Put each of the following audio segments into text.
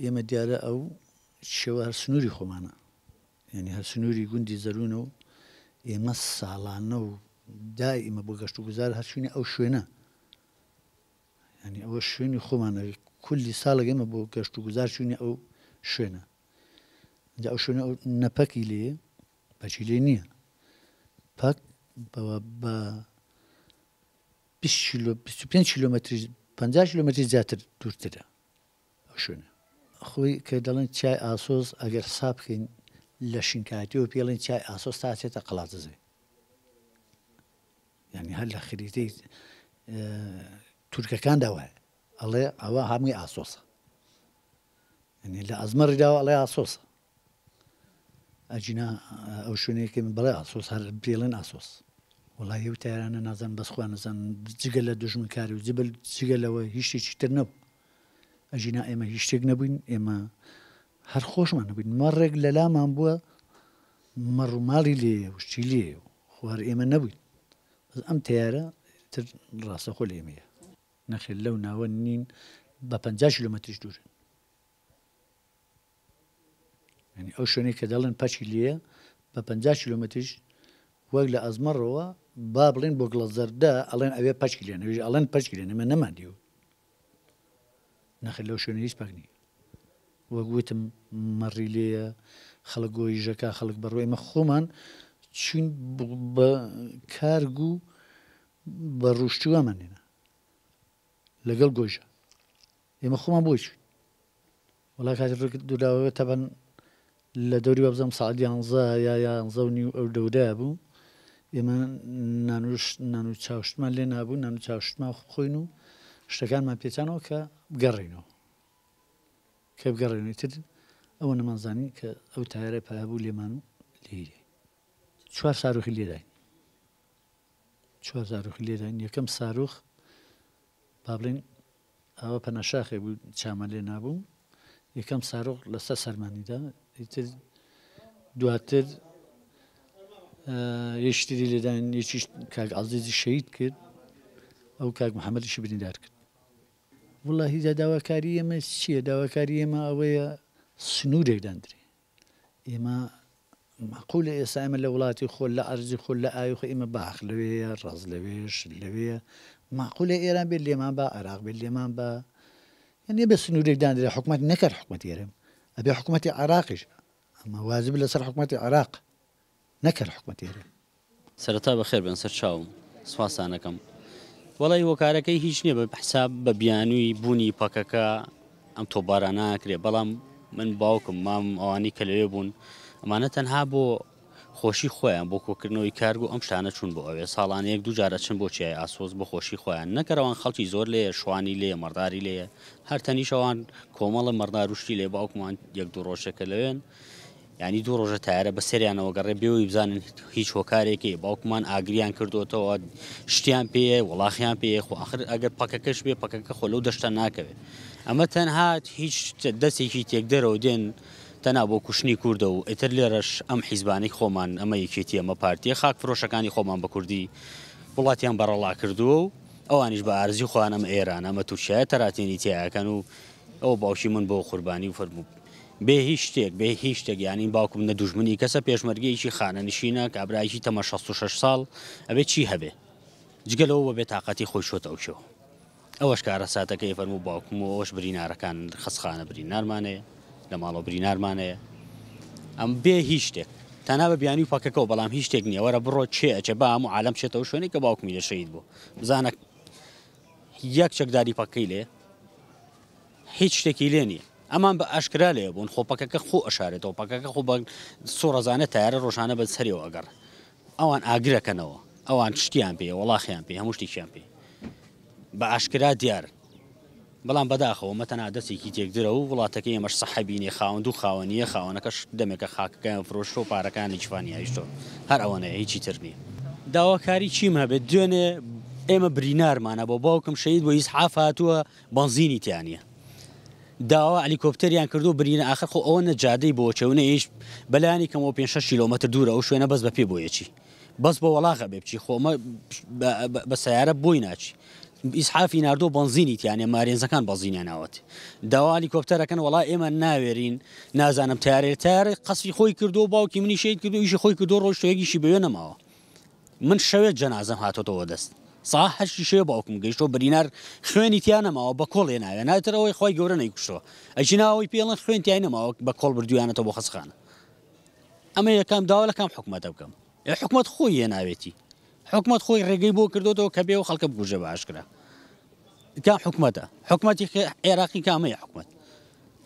ئێمە دیارە ئەو شێوە هەر سنووری خۆمانە، یانی هەر سنووری گوندی زەروونە و ئێمە ساڵانە و دائیمە بۆ گەشت و گوزار هەر چووینە ئەو شوێنە. یانی ئەوە شوێنی خۆمانە، کولی ساڵێک ئێمە بۆ گەشت و گوزار چووینە ئەو شوێنە. ئینجا ئەو شوێنە ئەو نە پەکی لێیە، پەکی لێ نییە. پەک بە 20 کیلۆ 25 کیلۆمەتری 50 کیلۆمەتری زیاتر دوورترە ئەو شوێنە. خۆی کە دەڵێن چیای ئاسۆس ئەگەر حساب بکەین لە شینکایەتیەوە پێڵێن چیای ئاسۆس تا ئەچێتە قەڵادزێ. یعنی هەر لە خریتەی تورکەکاندا وایە ئەڵێ ئەوە هەمووی ئاسۆسە. یعنی لە ئەزمەڕی داوە ئەڵێ ئاسۆسە. ئەگینا ئەو شوێنەیە کە من بەڵێ ئاسۆس هەر پێڵێن ئاسۆس. وەڵاهی ئەو تەیارانە نازانم بەس خوا نەزانن جگە لە دوژمنکاری و جبل جگە لەوە هیچ شتێکی تر نەبوو. ئەگینا ئێمە هیچ شتێک نەبووین، ئێمە هەر خۆشمان نەبووین. مەڕێک لەلامان بووە مەڕ و ماڵی لێیە و شتی لێیە و خۆ هەر ئێمە نەبووین. بەس ئەم تەیارە تر ڕاستەخۆ لە ئێمەیە. نەخێر لەو ناوە نین بە 50 کیلۆمەتریش دوورن. یانی ئەو شوێنەی کە دەڵێن پەکی لێیە بە 50 کیلۆمەتریش وەک لە ئەزمەڕەوە با بڵێن بۆ گڵە زەردە ئەڵێن ئەوێ پەکی لێن ئەویش ئەڵێن پەکی لێن ئێمە نەمان دیوە. نەخێر لەو شوێنە هیچ پەک نییە. وەک وتم مەڕی لێیە، خەڵک گۆیژەکە، خەڵک بەڕوو ئێمە خۆمان چوین بە کارگ و بە ڕوشتی وامان هێنا لەگەڵ گۆیژە ئێمە خۆمان بۆی چوین. وەڵا کاتی ڕێک دوراوە تەبەن لە دەوری وابزانم ساعەت یانزە یا یانزە و نیو ئەو دەورە بوو ئێمە نانوش نان و چاوشتمان لێ نابوو نان و چاوشتمان خۆین و شتەکانمان پێچانەوە کە بگەڕێینەوە کە بگەڕێنەوە تر ئەوە نەمانزانی کە ئەو تایرە پیا بوو لێمان و لێی چوار ساروخی لێداین چوار ساروخی لێداین یەکەم ساروخ با بڵێین ئاوا پەنا شاخێک بوو چامان لێ نابوو یەکەم سارۆخ لەسەر سەرمانیدا ئیتر دواتر یەکتری لێدان یەکیش کاک عەزیزی شەهید کرد ئەو کاک محەممەدیشی بریندار کرد. وەڵاهی جا داواکاری ئێمە چییە؟ داواکاری ئێمە ئەوەیە سنوورێک داندرێ. ئێمە مەعقولە ئێستا ئێمە لە وڵاتی خۆ لە ئەرزی خۆ لە ئاوی خۆ ئێمە باخ لەوێیە ڕەز لەوێ شت لەوێیە مەعقولە ئێران بێت لێمان با عێراق بێت لێمان با یعنی بە سنوورێک داندرێ حکومەت نەکەر حکومەتی هەرێم ئەبێ حکومەتی عێراقیش ئەمە واجب لەسەر حکومەتی عێراق نەکەر حکومەتی هەرێم. سەرەتا بەخێر بێن سەر چاوم سوپاستان ئەکەم. وەڵی هۆکارەکەی هیچ نییە بە حساب بە بیانووی بوونی پەکەکە ئەم تۆپبارانە ئەکرێ بەڵام من باوکم مام ئەوانی کە لەوێ بوون ئەمانە تەنها بۆ خۆشی خۆیان بۆ کۆکردنەوەی کارگ و ئەم شتانە چوون بۆ ئەوێ ساڵانە یەک دوو جار ئەچن بۆ چیای ئاسۆس بۆ خۆشی خۆیان نەکەرەوان خەڵکی زۆر لێیە شوانی لێیە مەڕداری لێیە هەر تەنیشەوان کۆمەڵە مەڕدار و شتی لێ باوکمان یەک دوو ڕۆژێکە لەوێن یانی دوو ڕۆژە تایەرە بە سەریانەوە گەڕێ بێوەی بزانن هیچ هۆکارێکی باوکمان ئاگریان کردوتەوە شتیان پێیە وڵاخیان پێیە خۆ ئاخر ئەگەر پەکەکەش بێ پەکەکە خۆ لەو دەشتە ناکەوێت ئەمە تەنها هیچ دەستێکی تێکدەرەوە دێن تەنها بۆ کوشتنی کوردە و ئیتر لێرەش ئەم حیزبانەی خۆمان ئەمە یەکێتی ئەمە پارتیە خاک فرۆشەکانی خۆمان بە کوردی وڵاتیان بەڕەڵا کردووە و ئەوانیش بە ئارزی خۆیان ئەمە ئێران ئەمە تورکیایە تەراتێنی تیاکەن و ئەوە باوکی من بۆ قوربانی و فەرموو بێ هیچ شتێک بێ هیچ شتێک یانی باوکم نە دوژمنی کەسە پێشمەرگەیەکی خانەنشینە کابرایەکی تەمەن 66 ساڵ ئەبێ چی هەبێ جگە لەوە بە بێتاقەتی خۆی چۆتە ئەو کێوە ئەوەش کارەساتەکەی فەرموو باوکم و ئەوەش برینارەکان خەسخانە برینارمانەیە لە ماڵەوە برینارمانەیە ئەم بێ هیچ شتێک تەنها بە بیانی و پەکەکەەوە بەڵام هیچ شتێک نییە وەرە بڕۆ چێ ئەچێ با هەموو عالەم چێتەوە شوێنێک کە باوکمی لە شەهید بوو بزانە یەک چەکداری پەکەی لێ هیچ شتێکی لێ نییە ئەمان بە ئاشکرا لێ بوون خۆ پەکەکە خۆ ئەشارێتەوە پەکەکە خۆ بە سوڕەزانە تایرە ڕۆژانە بە سەریەوە ئەگەڕ ئەوان ئاگرەکەنەوە ئەوان شتیان پێ وەڵاخیان پێ هەموو شتێکیان پێ بە ئاشکرا دیارن بەڵام بەداخەوە مە تەنها دەستێکی تێکدرە و وڵاتەکەی ئێمەش سەحەبی نیە خاوەن دوو خاوەن نیە خاوەنەکەش دەمێکە خاکەکەیان فرۆشتوە و پارەکانی گیرفانی هایشتوە هەر ئەوەنەیە هیچی تر نیە. داواکاری چیم هەبێت دوێنێ ئێمە برینارمان هەبوو باوکم شەهید بوو ئیسعاف هاتووە بەنزینی تیا نیە داوا ئەلیکۆپتەریان کردو برینە ئاخر خۆ ئەوە نە جادەی بۆ چێ و نە هیچ بەلایەنی کەمەوە پێنج شەش کیلۆمەتر دوورە ئەو شوێنە بەس بە پێ بۆ یەچی بەس بۆ وەڵاغ ئەبێ بچی خۆ ئەمە بە سەیارە بۆی ناچی. ئیسعافی ناردووە بەنزینی تیانە مارێنزەکان بەنزینیان ناوەت داوا هەلیکۆپتەرەکەن وەڵا ئێمە ناوێرین نازانم تارێ تارێ قەسفی خۆی کردو باوکی منی شەید کردو ئیشی خۆی کردو ڕۆشتوە یەکیشی بەوێ نەماوە من شەوێ جەنازەم هاتۆتەوە دەست سا هەشتی شەوێ باوکم گەیشتەوە برینار خوێنی تیا نەماوە بە کۆڵ هێناوێ ناتر ئەوەی خی گەورە نەیکوشتەوە ئەجینا ئەوەی پێڵن خوێن تیای نەماوە بە کۆڵ بردویانەتەوە بۆ خەسخانە ئەمە یەکەم داوا لە کام حکومەتە بکەم ئێ حکومەت خۆی هێناوێتی حکومەت خۆی ڕێگەی بۆ کردوتەوە کە بێ و خەڵکە بگوژە بە ئاشکرا کام حکومەتە حکومەتی عێراقی کامەیە حکومەت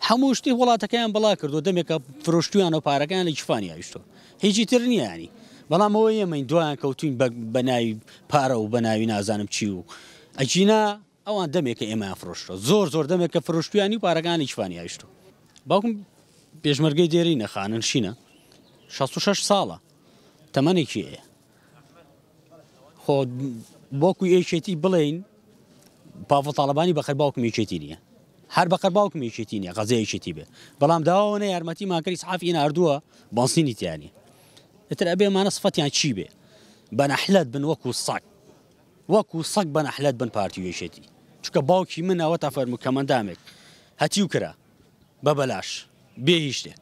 هەموو شتی وڵاتەکەیان بڵا کردو دەمێکە فرۆشتویان و پارەکەیان لە کیفانی هاویشتوە هیچی تر نییە ینی بەڵام ئەوە ئێمەین دوایان کەوتوین بە ناوی پارە و بە ناوی نازانم چی و ئەگینا ئەوان دەمێکە ئێمەیان فرۆشتوە زۆر زۆر دەمێکە فرۆشتویانی و پارەکانی کیفانی هاویشتوە باوکم پێشمەرگەی دێرینە خانەنشینە 66 ساڵە تەمەنێکی هەیە خۆ بۆکو یەکێتی بڵێین پاڤڵ تاڵەبانی بەقەر باوکم یەکێتی نییە هەر بەقەر باوکم یەکێتی نییە غەزە یەکێتی بێ بەڵام داواوە یارمەتی ماکەری سعافی ناردووە بەنزینی تیانی ئیتر ئەبێ مانە سفەتیان چی بێ بەنەحلەت بن وەکو سەگ وەکو سەگ بەنەحلەت بن پارتی و یەکێتی چونکە باوکی من ئەوە تا فەرموو کەمەندامێک هەتیو کرا بە بەلاش بێ هیچ شتێک.